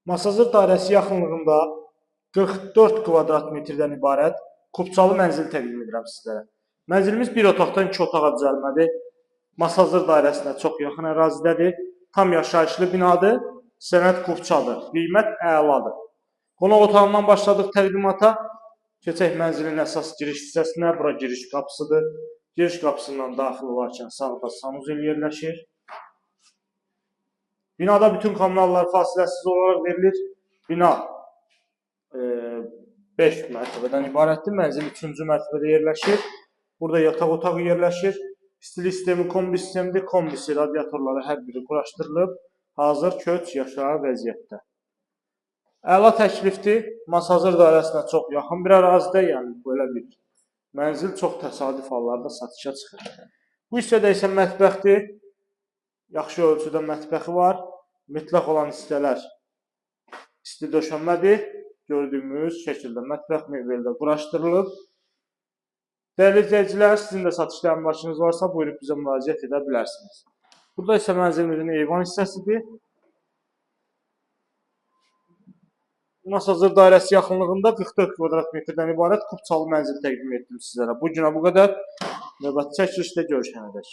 Masazır dairəsi yaxınlığında 44 kvadrat metrdən ibarət kupçalı mənzil təqdim edirəm sizlərə. Mənzilimiz bir otaqdan iki otağa düzəlmədir. Masazır dairəsinə çox yaxın ərazidədir. Tam yaşayışlı binadır. Sənəd kupçadır. Qiymət əladır. Qonaq otağından başladıq təqdimata. Keçək mənzilin əsas giriş hissəsinə. Bura giriş qapısıdır. Giriş qapısından daxil olarkən sağda sanuzel yerləşir. Binada bütün kommunallar fasiləsiz olaraq verilir. Bina 5 mərtəbədən ibarətdir. Mənzil 3-cü mərtəbədə yerləşir. Burada yataq otağı yerləşir. İstilik sistemi kombi sistemidir. Kombisi, radiatorları hər biri quraşdırılıb. Hazır köç yaşayan vəziyyətdə. Əla təklifdir. Masazır dairəsinə çox yaxın bir ərazidə, yəni belə bir mənzil çox təsadüf hallarda satışa çıxır. Bu hissədə isə mətbəxdir. Yaxşı ölçüdə mətbəxi var. Mütləq olan hissələr isti döşənmədir. Gördüyümüz şəkildə mətbəx mebeli də quraşdırılıb. Dəyərli izləyicilər, sizin də satışda əmlakınız varsa, buyurub bizə müraciət edə bilərsiniz. Burada isə mənzilimizin eyvan hissəsidir. Masazır dairəsi yaxınlığında 44 kvadrat metrdən ibarət kupçalı mənzil təqdim etdim sizlərə. Bu günə bu qədər. Növbəti çəkilişdə görüşənədək.